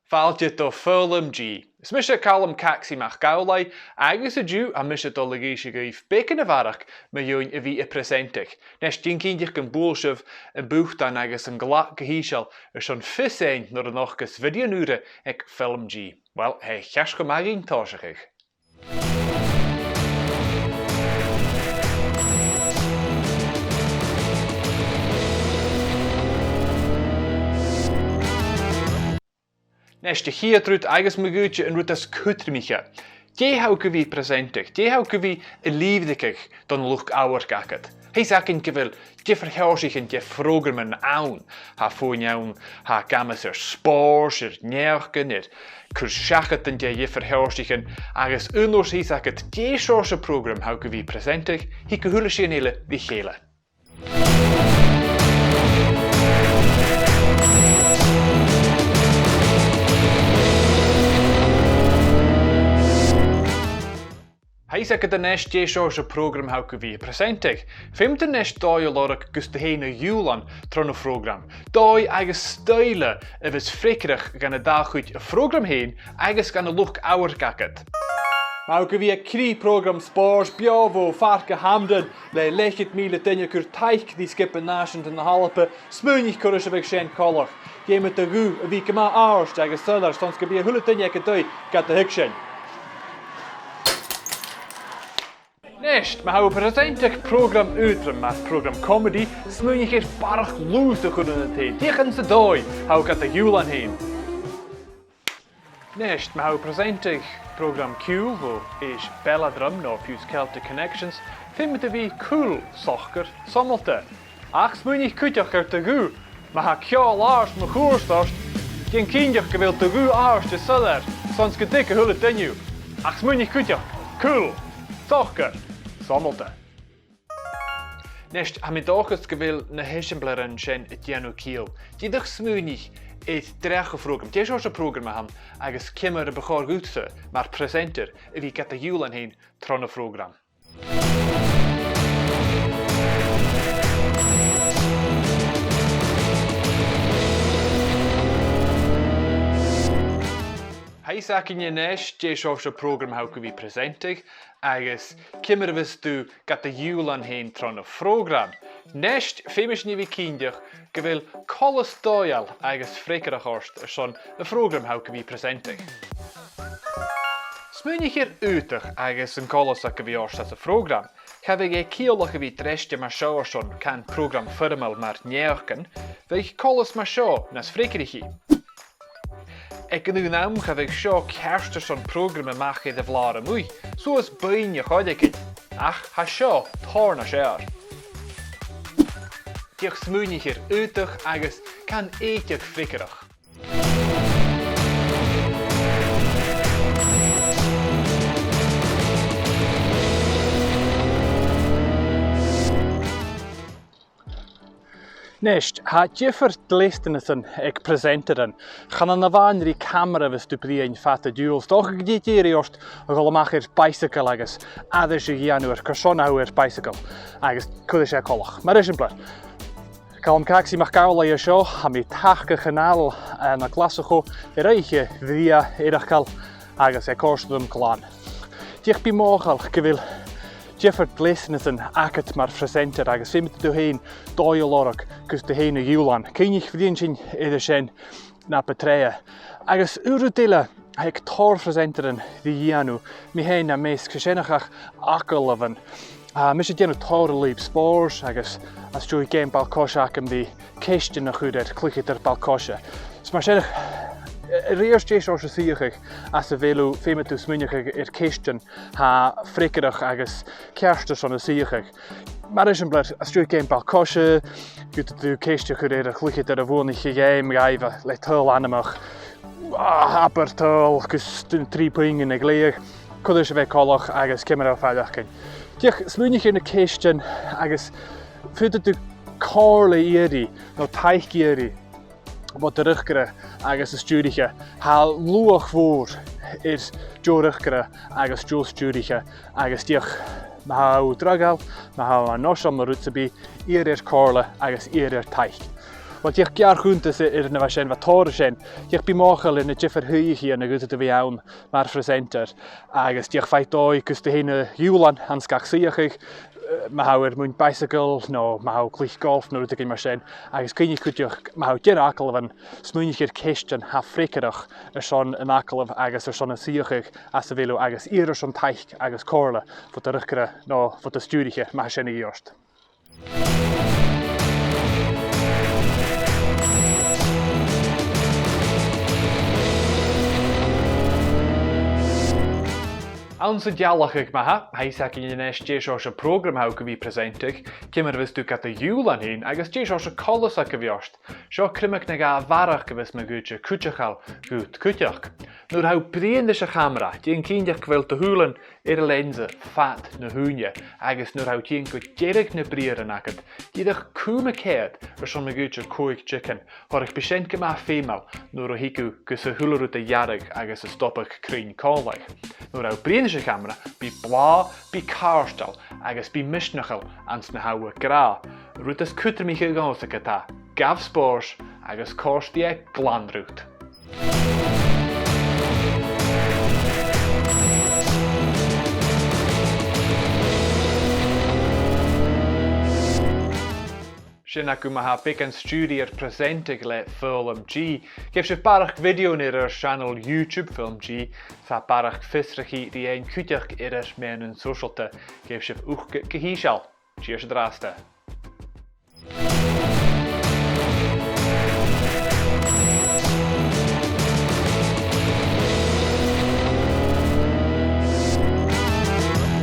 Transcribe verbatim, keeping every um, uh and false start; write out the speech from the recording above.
Fàilte do Foghlam G. Is mise Calum Caxy MacAmhlaigh, agus an-diugh tha mise a' dol a dh'innse dhuibh beagan a bharrachd mu dheidhinn a bhith a' preasantadh. Nis, dèan cinnteach gum buail sibh am putan agus an glag gu h-ìosal airson fios fhaighinn nuair a nochdas video ùr aig Foghlam G. Uill, tha e cheart cho math dhuinn tòiseachadh. Nis, a' chiad rud agus ma dh'fhaodte an rud as cudromaiche. Dè tha thu gu bhith a' preasantadh? Dè tha thu gu bhith a' lìbhrigeadh don luchd-amhairc agad? Tha fios againn gu bheil diofar sheòrsaichean de phrògraman ann. Tha feadhainn ann, tha ag amas air spòrs, air naidheachdan, air cur-seachadan de dhiofar sheòrsaichean, agus aon uair 's tha fios agad dè seòrsa prògram tha thu gu bhith a' preasantadh, thig a h-uile sìon eile ri chèile. Tha fios agad a-nis dè seòrsa prògram tha thu gu bhith a' preasantadh. Feumaidh tu a-nis dòigh a lorg gus tu fhèin a ghiùlan tron a' phrògram. Dòigh agus stoidhle a bhios freagarrach dhan an dà chuid a' phrògram fhèin agus dhan an luchd-amhairc agad. Ma tha thu gu bhith a' cruinneachadh prògram spòrs beò bho Pharc a' Hampden le leth-cheud mìle duine a' cur taic ri sgioba nàiseanta na h-Alba, smaoinich cò ris a bhiodh sin coltach. Dh'fheumadh do ghuth a bhith gu math àrd agus soilleir son 's gum bi a h-uile duine aig an taigh gad thuigsinn. Nis, ma tha thu a' preasantadh prògram aotrom mar phrògram comedy, smaoinich air barrachd lùths a chur ann an taigh. Dìreach anns an dòigh tha thu gad ghiùlan fhèin. Nis, ma tha thu a' preasantadh prògram ciùil bho aois Belladrum no fiù 's Celtic Connections, feumaidh tu a bhith cool, socair, somallta. Ach smaoinich cuideachd air do ghuth. Ma tha ceòl àrd mun cuairt ort, dèan cinnteach gu bheil do ghuth àrd is soilleir, son 's gun tuig a h-uile duine thu. Ach smaoinich cuideachd, cool, socair, somallta. Nis, tha mi an dòchas gu bheil na h-eisimpleirean sin a' dèanamh ciall. Dìreach smaoinich air dreach a' phrògraim, dè seòrsa prògram a th' ann, agus ciamar a bu chòir dhutsa, mar preasentair, a bhith gad ghiùlan fhèin tron a' phrògram. Tha fios againn a-nis dè seòrsa prògram tha thu gu bhith a' preasantadh, agus ciamar a bhios tu gad ghiùlan fhèin tron a' phrògram. Nis, feumaidh sinn a bhith cinnteach gu bheil coltas dòigheil agus freagarrach ort airson a' phrògram tha thu gu bhith a' preasantadh. Smaoinich air aodach agus an coltas a bhios ort anns a' phrògram. Cha bhiodh e ciallach a bhith dreiste mar seo airson can prògram foirmeil mar Naidheachdan, bhiodh coltas mar seo nas freagarraiche. Aig an aon àm, cha bhiodh seo ceart airson prògram a-mach air a' bhlàr a-muigh, suas beinn a' choileagain, ach tha seo tòrr nas fheàrr. Dìreach smaoinich air aodach agus can èideadh freagarrach. Nis, tha diofar dleastanasan aig preasentairean. Chan ann a-mhàin ri camara a bhios tu a' bruidhinn fad an t-siubhail. 'S dòcha gun tèid iarraidh ort a dhol a-mach air baidhsagal agus aithris a dhèanamh air carson a tha thu air baidhsagal agus cò ris a tha e coltach. Mar eisimpleir, Calum Caxy MacAmhlaigh an seo, tha mi a' tachairt a' chanàl, eh, ann an Glaschu air oidhche bhrèagha eireachdail agus tha e a' còrdadh rium glan. Dìreach bi mothachail gu bheil diofar dleastanasan agad mar phresenter agus feumaidh tu fhèin dòigh a lorg gus tu fhèin a ghiùlan. Cuimhnich, bhruidhinn sinn air a sin na bu tràithe. Agus aon rud eile a th' aig tòrr phresentairean ri dhèanamh, mi fhèin nam measg, 's e sin ach agallamhan. Tha mise a' dèanamh tòrr an lùib spòrs agus às dèidh geama ball-coise agam bidh ceistean a chur air cluicheadair ball-coise. Is mar sin, a rèir dè seòrsa suidheachadh às a bheil thu, feumaidh tu smaoineachadh air ceistean a tha freagarrach agus ceart airson an suidheachaidh. Mar eisimpleir, às dèidh geama ball-coise, gheibh thu ceist a chur air a' chluicheadair a bhuannaich a' gheama dhaibh le tadhal anmoch, ah, abair tadhal gus trì puingean a ghlèidheadh, cò ris a bha e coltach agus ciamar a bha e a' faireachdainn. Dìreach smaoinich air na ceistean agus faodaidh tu comhairle iarraidh no taic iarraidh bho d' fhriochdairean agus an stiùiriche. Tha luach mhòr air deagh fhriochdairean agus deagh stiùiriche agus dìreach ma tha thu draghail, ma tha thu an-fhoiseil no rud sam bith, iarr air comhairle agus iarr air taic. Uill, dìreach geàrr-chunntas air na bha sin, bha tòrr an sin. Dìreach bi mothachail air na diofar shuidheachaidhean a dh'fhaodadh tu bhith ann mar phresenter, agus dìreach faigh dòigh gus do thaobh na h-iùlan anns gach suidheachadh, eh, ma tha thu air muin bicycle, no ma tha thu a' cluich golf, no rudeigin mar sin, agus cuimhnich cuideachd, ma tha thu a' dèanamh agallamhan, smaoinich air ceistean a tha freagarrach airson an agallaimh agus airson an suidheachaidh às a bheil thu, agus iarr airson taic agus comhairle bho d' fhreagarrach no bho do stiùiriche, ma tha sin a dhìth ort. Anns an dealachadh, ma-thà, tha fhios againn a-nis dè seòrsa prògram a tha thu gu bhith a' preasantadh, ciamar a bhios tu gad iùlan fhèin agus dè seòrsa coltas a tha gu bhith ort. Seo criomag no dhà a bharrachd a bhios mi a' guidhe cuideachail dhut cuideachd. Nuair a tha thu a' bruidhinn ris a' chamara, dèan cinnteach gu bheil do shùilean air an lensa fad na h-ùine, agus nuair a tha thu a' tighinn gu deireadh nam briathran agad, dìreach cùm a' coimhead airson a' ghoid air còig diogan. Tha e gu math feumail nuair a thig thu gus a h-uile rud a ghearradh agus a stobadh cruinn còmhla. Nuair a tha thu a' bruidhinn ris a' chamara, bi blàth, bi càirdeil agus bi misneachail anns na tha thu ag ràdh. Rud as cudromaiche dhòmhsa ge-tà, gabh spòrs agus còrdaidh e glan riut. Sin agaibh ma-thà beagan stiùiridh air preasantadh le FilmG. Gheibh sibh barrachd bhidiothan air ar seanail YouTube FilmG, 's tha barrachd fiosrachaidh ri fhaighinn cuideachd air ar meadhanan sòisealta. Gheibh sibh uisge gu h-ìosal. Tìoraidh an-dràsta.